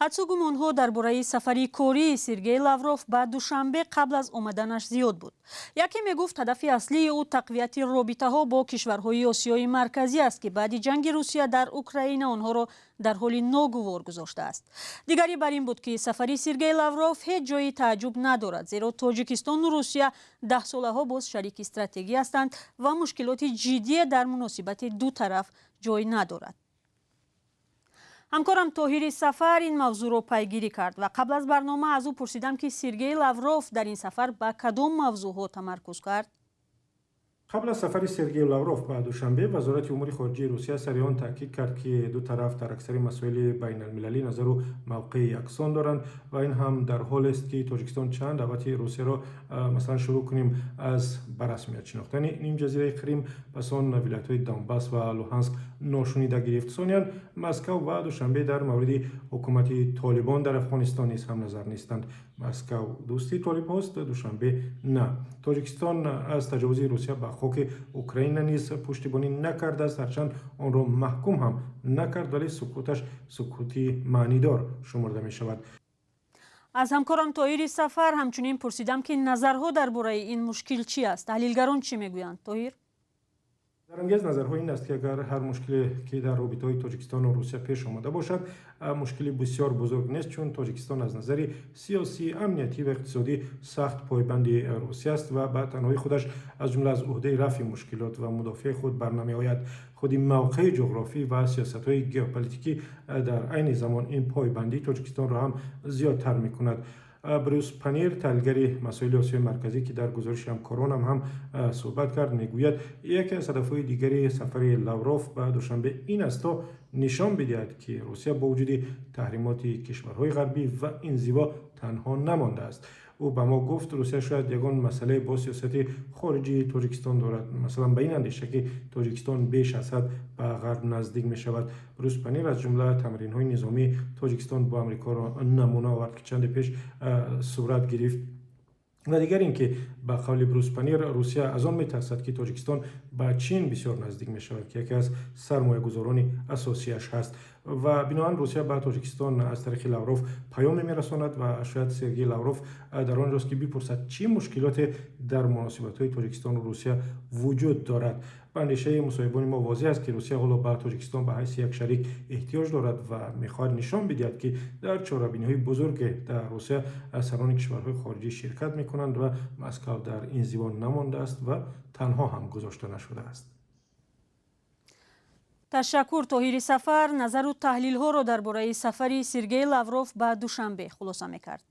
Ҳадсу гумонҳо дар бораи сафари кории Сергей Лавров ба Душанбе қабл аз омаданаш зиёд буд. Яке мегуфт, ҳадафи аслии ӯ тақвияти робитаҳо бо кишварҳои Осиёи Марказӣ аст, ки баъди ҷанги Русия дар Украина онҳоро дар ҳоли ногувор гузоштааст. Дигаре бар ин буд, ки сафари Сергей Лавров ҳеҷ ҷои тааҷҷуб надорад, зеро Тоҷикистону Русия даҳсолаҳо боз шарики стратегӣ ҳастанд ва мушкилоти ҷиддие дар муносибати ду тараф ҷой надорад. Ҳамкорам Тоҳири Сафар ин мавзӯъро пайгирӣ кард ва қабл аз барнома аз ӯ пурсидам, ки Сергей Лавров дар ин сафар ба кадом мавзӯъҳо тамаркуз кард. Қабл аз сафари Сергей Лавров ба Душанбе, Вазорати умури хориҷии Русия сари он таъкид кард, ки ду тараф дар аксари масоили байналмилалӣ назару мавқеи яксон доранд. Ва ин ҳам дар ҳолест, ки Тоҷикистон чанд даъвати Русияро, масалан, шурӯъ кунем аз ба расмият шинохтани нимҷазираи Қрим, пас он вилоятҳои Донбасс ва Луҳанск, ношунида гирифт. Сониян, Москав ва Душанбе дар мавриди ҳукумати Толибон дар Афғонистон низ ҳамназар нестанд. Москав дӯсти толибҳост, Душанбе на. Тоҷикистон аз таҷовузи Русия ба хоки Украина низ пуштибонӣ накардааст, ҳарчанд онро маҳкум ҳам накард, вале сукуташ сукути маънидор шумурда мешавад. Аз ҳамкорам Тоҳири Сафар ҳамчунин пурсидам, ки назарҳо дар бораи ин мушкил чӣ аст, таҳлилгарон чӣ мегӯянд. Тоҳир. Дарангез назарҳо ин аст, ки агар ҳар мушкиле, ки дар робитаҳои Тоҷикистону Русия пеш омада бошад, мушкили бисёр бузург нест, чун Тоҷикистон аз назари сиёсӣ, амниятӣ ва иқтисодӣ сахт пойбанди Русия аст ва ба танҳои худаш, аз ҷумла аз уҳдаи рафъи мушкилот ва мудофиаи худ барнамеояд. Худи мавқеи ҷуғрофӣ ва сиёсатҳои геополитикӣ дар айни замон ин пойбандии Тоҷикистонро ҳам зиёдтар мекунад. Брюс Панир, таҳлилгари масоили Осиёи Марказӣ, ки дар гузориши ҳамкоронам ҳам суҳбат кард, мегӯяд, яке аз ҳадафҳои дигари сафари Лавров ба Душанбе ин аст, то нишон бидиҳад, ки Русия бо вуҷуди таҳримоти кишварҳои ғарбӣ ва инзиво танҳо намондааст. Ӯ ба мо гуфт, Русия шояд ягон масъалае бо сиёсати хориҷии Тоҷикистон дорад, масалан, ба ин андеша, ки Тоҷикистон беш аз ҳад ба Ғарб наздик мешавад. Брюс Панир аз ҷумла тамринҳои низомии Тоҷикистон бо Амрикоро намуна овард, ки чанде пеш сурат гирифт. Ва дигар ин ки, ба қавли Брус Панир, Русия аз он метарсад, ки Тоҷикистон ба Чин бисёр наздик мешавад, ки яке аз сармоягузорони асосияш ҳаст, ва биноан Русия ба Тоҷикистон аз тариқи Лавров паёме мерасонад. Ва шояд Сергей Лавров дар он ҷост, ки бипурсад, чӣ мушкилоте дар муносибатҳои Тоҷикистону Русия вуҷуд дорад. Ба андешаи мусоҳибони мо, возеҳ аст, ки Русия ҳоло ба Тоҷикистон ба ҳайси як шарик эҳтиёҷ дорад ва мехоҳад нишон бидиҳад, ки дар чорабиниҳои бузурге дар Русия сарони кишварҳои хориҷӣ ширкат мекунанд ва Москав дар инзиво намондааст ва танҳо ҳам гузошта нашудааст. Ташаккур. Тоҳири Сафар назару таҳлилҳоро дар бораи сафари Сергей Лавров ба Душанбе хулоса мекард.